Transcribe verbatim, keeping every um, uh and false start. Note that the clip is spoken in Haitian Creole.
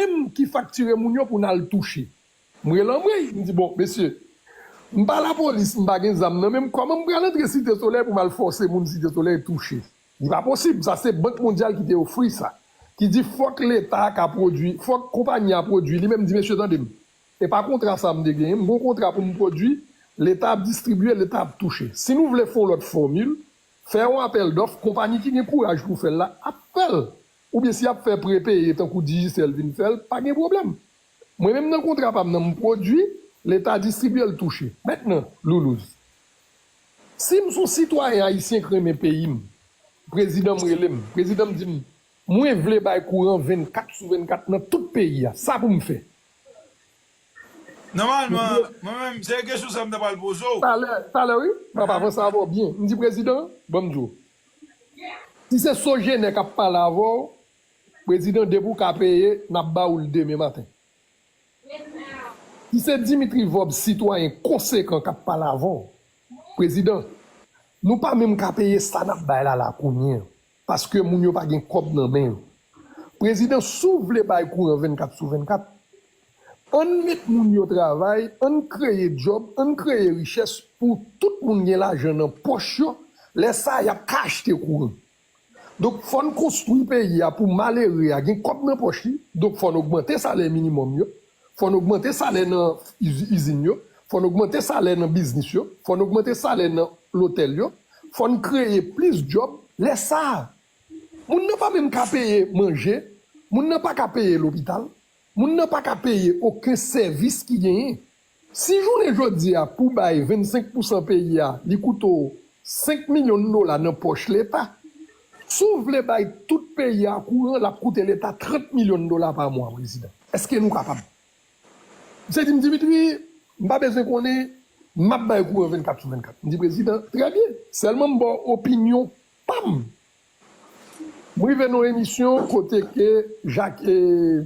menm ki faktire moun yo pou n al touche. M rele anmwey, m di, bon, mesye, m pa lapolis, m pa gen zam nan men m, kòman m pral antre Site Solèy pou m al fòse moun Site Solèy touche? Li pa posib, sa se Bank Mondyal ki te ofri sa. Ki di fòk Leta ka pwodui, fòk konpayi a pwodui, li menm di, mesye, tande m, e pa kontra sa m te genyen, m gon kontra pou m pwodui, Leta ap distribye, Leta ap touche. Si nou vle fè yon lòt fòmil, fè yon apèl dòf, konpayi ki gen kouraj pou fè l la ap fè l. Oubyen si y ap fè prepeye tankou Digicel vin fè l, pa gen pwoblèm. Mwen menm nan kontra pa m nan, m pwodui, Leta distribye l touche. Mentnan, Loulouz, si m se yon sitwayen ayisyen k renmen peyi m, prezidan m rele m, prezidan m di m, mwen vle bay kouran vennkat sou vennkat nan tout peyi a, sa pou m fè? Nòmalman, mwen menm, se kesyon sa m ta pral poze w. Talè, talè wi, m ap avanse avè w byen. M di prezidan, ban m di w. Si se Sogener k ap pale avè w, prezidan, depi w ka peye, n ap ba w l demen maten. Si se Dimitri Vorbe, sitwayen konsekan k ap pale avè w, prezidan, nou pa menm ka peye sa n ap bay la la kounye a, paske moun yo pa gen kòb nan men yo. Prezidan, si w vle bay kouran vennkat sou vennkat, ann met moun yo travay, ann kreye djòb, ann kreye richès pou tout moun gen lajan nan pòch yo, lè sa a y ap ka achte kouran. Donk, fò n konstwi peyi a pou malere a gen kòb nan pòch li. Donk, fò n ogmante salè minimòm yo. Fò n ogmante salè nan iz- izin yo. Fò n ogmante salè nan biznis yo. Fò n ogmante salè nan lotèl yo. Fò n kreye plis djòb. Lè sa a, moun nan pa menm ka peye manje. Moun nan pa ka peye lopital. Moun nan pa ka peye okenn sèvis ki genyen. Si jounen jodi a, pou bay vennsenk pousan peyi a, li koute w senk milyon dola nan pòch Leta, si w vle bay tout peyi a kouran, l ap koute Leta trant milyon dola pa mwa, prezidan. Èske nou kapab? Misye di m, Dimitri, m pa bezwen konnen, m ap bay kouran vennkat sou vennkat. M di, prezidan, trè byen, sèlman m ba w opinyon pa m. M rive nan yon emisyon kote ke Jak, eh,